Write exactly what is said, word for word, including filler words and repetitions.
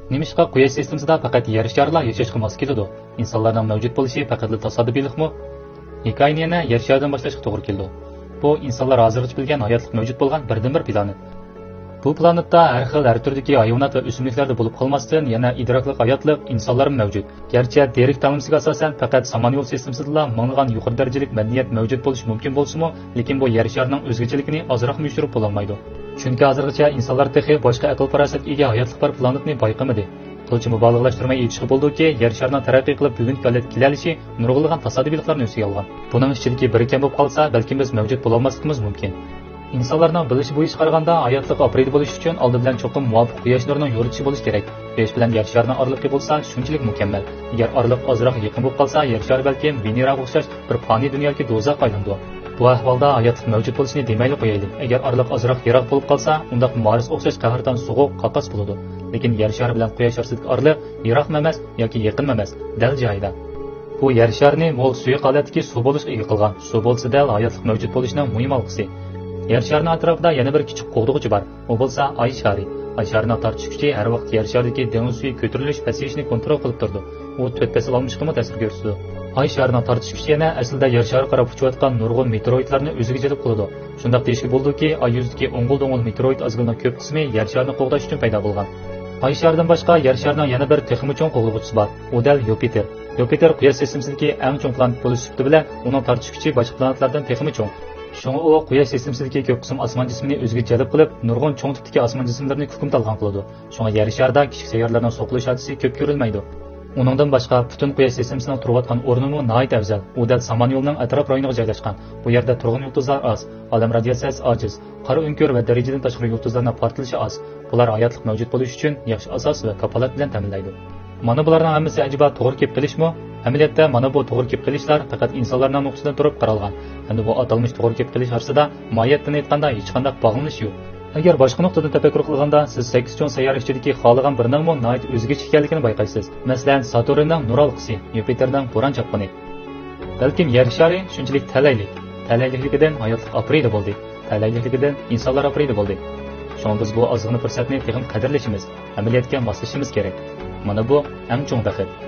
نېمىشقا قۇياش سىستېمىسىدا پەقەت يەر شارىلا ياشاشقا ماس كېلىدۇ؟ ئىنسانلارنىڭ مەۋجۇت بولۇشى پەقەتلا تاسادىپىيلىقمۇ؟ ھېكايىنى يەنە يەر شارىدىن باشلاشقا توغرا كېلىدۇ. بۇ ئىنسانلار ھازىرغىچە بىلگەن ھاياتلىق مەۋجۇت بولغان بىردىنبىر پلانېت. بۇ پلانېتتا ھەر خىل، ھەر تۈردىكى ھايۋانات ۋە ئۆسۈملۈكلەردە بولۇپ قالماستىن، يەنە ئىدراكلىق ھاياتلىق، ئىنسانلارمۇ مەۋجۇت. گەرچە دېرېك تەڭلىمىسىگە ئاساسەن پەقەت سامان يول سىستېمىسىدىلا مىڭلىغان يۇقىرى دەرىجىلىك مەدەنىيەت مەۋجۇت بولۇشى مۇمكىن بولسىمۇ، لېكىن بۇ يەر شارىنىڭ ئۆزگىچىلىكىنى ئازراقمۇ يوشۇرۇپ بولالمايدۇ. چۈنكى ھازىرغىچە ئىنسانلار تېخى باشقا ئەقىل-پاراسەتكە ئىگە ھاياتلىق بار پلانېتنى بايقىمىدى. قىلچە مۇبالىغىلەشتۈرمەي ئېيتىشقا بولىدۇكى، يەر شارىنىڭ تەرەققىي قىلىپ بۈگۈنكى ھالەتكە كېلەلىشى نۇرغۇنلىغان تاسادىپىيلىقلارنى ئۆز ئىچىگە ئالغان. بۇنىڭ ئىچىدىكى بىرى كەم بولۇپ قالسا، بەلكىم بىز مەۋجۇت بولالماسلىقىمىز مۇمكىن. ئىنسانلارنىڭ بىلىشى بويىچە قارىغاندا، ھاياتلىق ئاپىرىدە بولۇش ئۈچۈن ئالدى بىلەن چوقۇم مۇۋاپىق قۇياش نۇرىنىڭ يورۇتۇشى بولۇشى كېرەك. قۇياش بىلەن يەر شارىنىڭ ئارىلىقى بولسا شۇنچىلىك مۇكەممەل. ئەگەر ئارىلىق ئازراق يېقىن بولۇپ قالسا، يەر شارى بەلكىم ۋېنېراغا ئوخشاش بىر پانىي دۇنيادىكى دوزاخقا ئايلىنىدۇ. بۇ ئەھۋالدا ھاياتلىق مەۋجۇت بولۇشىنى دېمەيلى قويايلى. ئەگەر ئارىلىق ئازراق يىراق بولۇپ قالسا، ئۇنداق مارسقا ئوخشاش قەھرىتان سوغۇق قاقاس بولىدۇ. لېكىن يەر شارى بىلەن قۇياش ئارىسىدىكى ئارىلىق يىراقمۇ ئەمەس ياكى يېقىنمۇ ئەمەس، دەل جايىدا. بۇ يەر شارىنى مول سۇيۇق ھالەتتىكى سۇ بولۇشقا ئىگە قىلغان. سۇ بولسا دەل ھاياتلىق مەۋجۇت بولۇشىنىڭ مۇھىم ھالقىسى. يەر شارىنىڭ ئەتراپىدا يەنە بىر كىچىك قوغدىغۇچى بار. ئۇ بولسا ئاي شارى. ئاي شارىنىڭ تارتىش كۈچى ھەر ۋاقىت يەر شارىدىكى دېڭىز سۈيى كۆتۈرۈلۈش، پەسىيىشنى كونترول قىلىپ تۇرىدۇ. ئۇ تۆت پەسىل ئالمىشىشقىمۇ تەسىر كۆرسىتىدۇ. ئاي شارىنىڭ تارتىش كۈچى يەنە ئەسلىدە يەر شارىغا قاراپ ئۇچۇۋاتقان نۇرغۇن مېتېئوروئىدلارنى ئۆزىگە جەلپ قىلىدۇ. شۇنداق دېيىشكە بولىدۇكى، ئاي يۈزىدىكى ئوڭغۇل-دوڭغۇل مېتېئوروئىد ئازگىلىنىڭ كۆپ قىسمى يەر شارىنى قوغداش ئۈچۈن پەيدا بولغان. ئاي شارىدىن باشقا يەر شارىنىڭ يەنە بىر تېخىمۇ چوڭ قوغدىغۇچىسى بار. ئۇ دەل يۇپىتېر. يۇپىتېر قۇياش سىستېمىسىدىكى ئەڭ چوڭ پلانېت بولۇش سۈپىتى بىلەن ئۇنىڭ تارتىش كۈچى باشقا پلانېتلاردىن تېخىمۇ چوڭ. شۇڭا ئۇ قۇياش سىستېمىسىدىكى كۆپ قىسىم ئاسمان جىسمىنى ئۆزىگە جەلپ قىلىپ، نۇرغۇن چوڭ تىپتىكى ئاسمان جىسىملىرىنى كۇكۇم تالقان قىلىدۇ. شۇڭا يەر شارىدا كىچىك سەييارىلەرنىڭ سوقۇلۇش ھادىسىسى كۆپ كۆرۈلمەيدۇ. ئۇنىڭدىن باشقا، پۈتۈن قۇياش سىستېمىسىنىڭ تۇرۇۋاتقان ئورنىمۇ ناھايىتى ئەۋزەل. ئۇ دەل سامان يولىنىڭ ئەتراپ رايونىغا جايلاشقان. بۇ يەردە تۇرغۇن يۇلتۇزلار ئاز، ئالەم رادىياتسىيەسى ئاجىز، قارا ئۆڭكۈر ۋە دەرىجىدىن تاشقىرى يۇلتۇزلارنىڭ پارتلىشى ئاز. بۇلار ھاياتلىق مەۋجۇت بولۇشى ئۈچۈن ياخشى ئاساس ۋە كاپالەت بىلەن تەمىنلەيدۇ. مانا بۇلارنىڭ ھەممىسى ئەجەبا توغرا كېلىپ قېلىشمۇ؟ ئەمەلىيەتتە مانا بۇ توغرا كېلىپ قېلىشلار پەقەت ئىنسانلارنىڭ نۇقتىسىدىن تۇرۇپ قارالغان. ھەمدە بۇ ئاتالمىش توغرا كېلىپ قېلىش ئارىسىدا ماھىيەتتىن ئېيتقاندا ھېچقانداق باغلىنىش يوق. ئەگەر باشقا نۇقتىدىن تەپەككۇر قىلغاندا، سىز سەككىز چوڭ سەييارە ئىچىدىكى خالىغان بىرىنىڭمۇ ناھايىتى ئۆزگىچە ئىكەنلىكىنى بايقايسىز. مەسىلەن، ساتۇرننىڭ نۇر ھالقىسى، يۇپىتېرنىڭ بوران چاپقۇنى. بەلكىم يەر شارى شۇنچىلىك تەلەيلىك. تەلەيلىكلىكىدىن ھاياتلىق ئاپىرىدە بولدى. تەلەيلىكلىكىدىن ئىنسانلار ئاپىرىدە بولدى. شۇڭا بىز بۇ ئازغىنا پۇرسەتنى تېخىمۇ قەدىرلىشىمىز، ئەمەلىيەتكە ماسلىشىمىز كېرەك. مانا بۇ ئەڭ چوڭ بەخت.